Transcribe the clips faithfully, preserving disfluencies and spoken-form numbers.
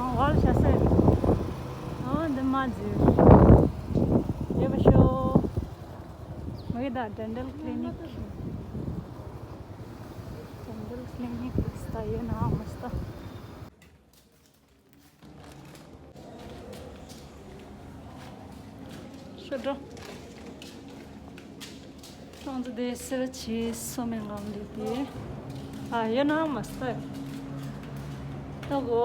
ཨང་ཝལ་ཤ་སེ། ཨང་འདི་མ་ཟིར། ཡེ་བ་ཤོ། མ་གི་ད་ཌེན་ཊལ་ཀི་ལི་ནིག་ཌེན་ཊལ་ཀི་ལི་ནིག་སྟ་ཡོད་ན་མ་སྟ། ཤོ་འགྲོ། ཁྱོད་ཚོ་དེ་སེ་བ་ཆེ་སོ་མེ་ངམ་ལི་དེ། ཨ་ཡོད་ན་མ་སྟ། ད་གོ།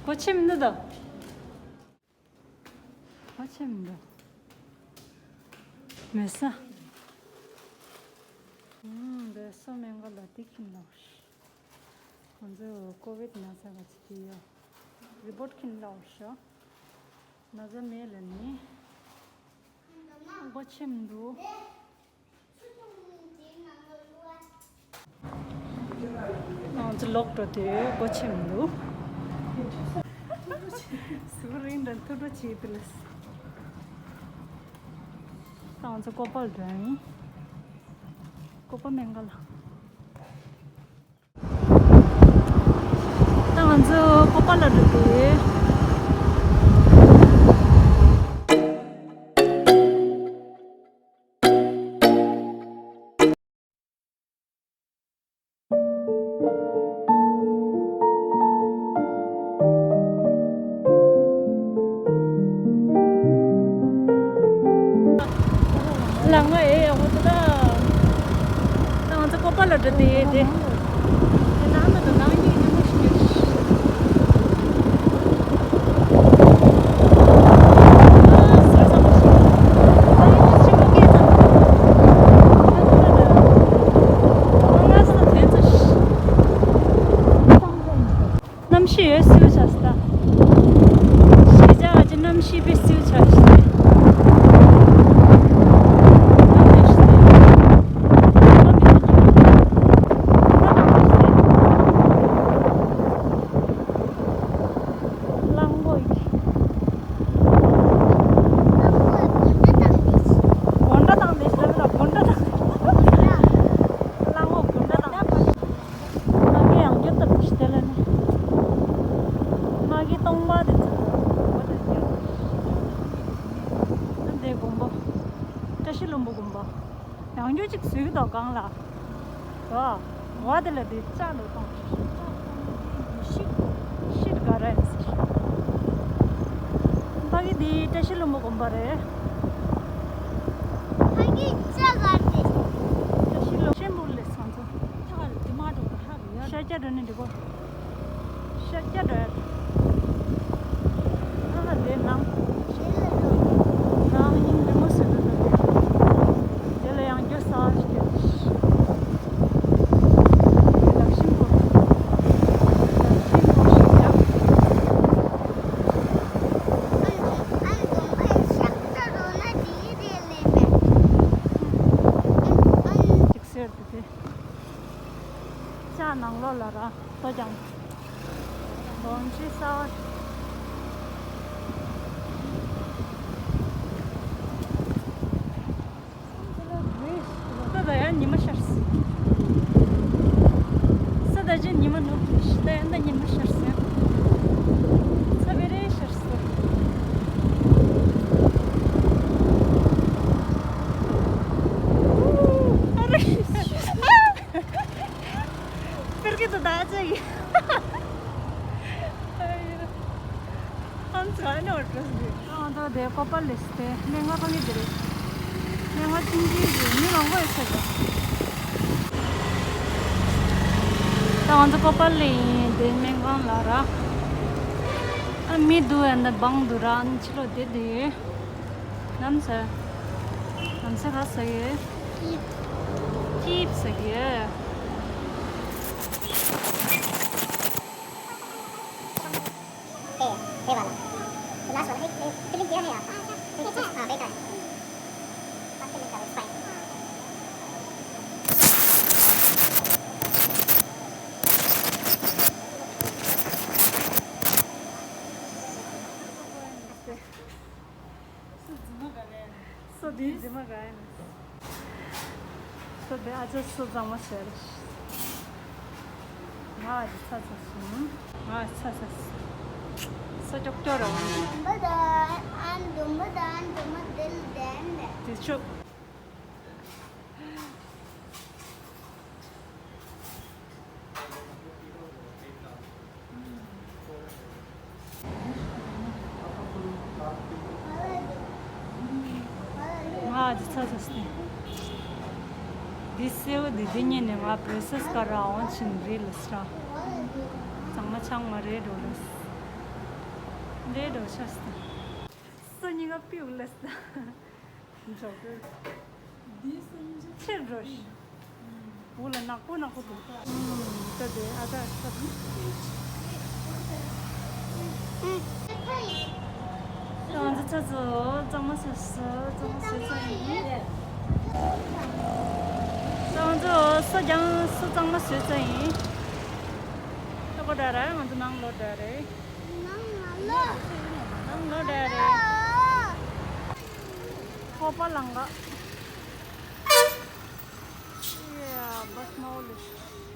གོ་ཆེ་མི་འདུག་ད། ཧ་ཅང་མི་འདུག་མེད་ས། ཨུམ། འདི་སོ་མེན་ག་ལ་དེ་ཁྱིམ་ལ་ཤི། ཁོང་ཚོས་ཀོ་བིད་ན་ཚ་ག་ཅིག་གི་ཡོད། རི་པོར་ཊི་ཁྱིམ་ལ་ཤོ། ན་ཚ་མེད་ལ་ནི། སྒོ་ཕྱེ་མི་འདུག་ང་ཚོ་ལོག་འགྲོ་དུས་སྒོ་ཕྱེ་མི་འདུག་སུ་རིང་འདྲ་ཐུག་འགྲོ་བྱེད་དུ་ལས། ད་ང་ཚོ་ཀོ་པལ་འགྲོ་ཡིན། ཀོ་པལ་མེན་ག་ལ། ད་ང་ཚོ་ཀོ་པལ་ལ་འགྲོ་དུས། ལ་ང་ཨེ་ཡག་པོ་འདུག་ད། ད་ང་ཚོ་ཀོ་པལ་ལ་འགྲོ་དེ་དེ། དེ་ནང་ན་དང་ནང་གཉིས་ཉིན་མོ་ཞིག་ཡོད། གནམ་གཤིས་ཡོད་སིལ་ཆགས་སི་ད། ཤེས་བྱ་ཅི་གནམ་གཤིས་པའི་སིལ་ཆགས་ཤི་ཏེ། གླང་པོ་ཡིན། དགོང་དྲོ་དང་ནི་ཞིག་ལ་དགོང་དྲོ་དང་། གླང་པོ་དགོང་དྲོ་དང་། མ་གི་ཡང་རྒྱུ་ལྟ་བུ་ཞིག་དེ་ལ་ནི། མ་གི་སྟོང་པ་དེ་ཚོ་འོ་དེ་རྒྱུ། ཨ་འདི་དགོན་པ། བཀྲ་ཤིས་ལྷུན་པོ་དགོན་པ། ཡང་རྒྱུ་གཅིག་བཟོས་ཀྱི་འདུག་སྒང་ལ། འོ། འོ་དེ་ལ་དེ་ལྕགས་ལོ་བཏང་། ཤིད་ག་ར་ཡིན་ཟེར། ཕ་གི་དེ་བཀྲ་ཤིས་ལྷུན་པོ་དགོན་པ་རེད། ཕ་གི་ལྕགས་ག་རེད། བཀྲ་ཤིས་ལྷུན་པོ་ལས་ཚང་ཚང་། ཤར་རྒྱག་འགྲོ་ནི་འགྲིག་གོ། ཤར་རྒྱག་འགྲོ་ཡ། ཨ་ལ་དེ་ནང་། ནང་ཡིན་འདི་མོ་སུ་འདུག་དེ་ལ་ཡང་རྒྱུ་ས་ཞིག་ཡོད། ལག་ཤིང་པོ། ལག་ཤིང་པོ་ཞིག་ཡ། ཅིག་ཟེར་དུ་དེ། ལྕགས་ནང་ལོགས་ལ་ར་ལྟོ་ཀྱང་། ལོང་ཅི་ས། ས་ད་ཡང་ཉི་མ་ཤར་སོང་། ས་ད་ཅི་ཉི་མ་ནུབ་ནས་ཤི་ད་ཡང་ད་ཉི་མ་ཤར་སོང་། ས་བེ་རེ་ཤར་སོང་། ཨ་རེ། པར་གི་ཏུ་ད་ཅི་ཡི། ཨམ་ཙི་ག་ནས་འོར་འགྲོ་ཟིན། ང་ཚོ་དེ་ཀོ་པལ་ལས་སི་ཏེ་སྨན་ཁང་ག་ནས་དེ་རེད། སྨན་ཁང་ཆུང་ཆུང་རེད། མི་མང་པོ་ཡོད་ས་རེད། ད་ང་ཚོ་ཀོ་པལ་ལ་ཡིན། དེ་སྨན་ཁང་ལ་ར། ཨ་མི་འདུག་ཨ་ནི་བང་འདུག་ར། ཨ་ནི་ཕྱི་ལོགས་བསྡད་དེ། ནམ་ཟེར། ནམ་ཟེར་ག་ཟེར་གི། ཅིབ་ཟེར་གི། སོ་འདི་རྫི་མ་ག་ཡིན། སོ་འདི་ཨ་ཅག་སོ་གཙང་མ་ཟེར། ང་ ཨ་ཅི་ཚ་ཚ་སོང་། ཨ་ཚ་ཚ་སོང་། ས་ཀྱོག་ཀྱོག་ར་བ། འདི་ཆོ། ང་ཨ་ཅི་ཚ་ཚ་སྟེ། འདི་སེའུ་འདི་འདི་ཉིན་ནས་ང་བྲེ་སེས་ཀ་ར་འོང་ཕྱིན་རེད་ལ་སྲ། གཙང་མ་ཆང་མ་རེད་འགྲོ་ལ། འདྲེ་འགྲོ་ཤ་སྟེ། སོ་གཉིས་ཀ་པིའུ་ལ་སྲ། འགྲོ་གི། འདི་སུ་ཡིན་ཅི་ཆེར་འགྲོ་ཤི། འུ་ལ་ནག་པོ་ནག་པོ་འདུག་ད་དེ་ཨ་ད་ད། ང་ཚོ་ཚ་ཚོ་གཙང་མ་བཟོས་སོ། གཙང་མ་བཟོས་ཚར་ཡིན། ང་ཚོ་སོ་རྐྱང་སོ་གཙང་མ་བཟོས་ཚར་ཡིན། ལོག་གོ་འདྲ་ར། ང་ཚོ་ནང་ལོག་འདྲ་རེད། ནང་ལོག་འདྲ་རེད། ཁོ་པ་ལང་ག Yeah, but no lift.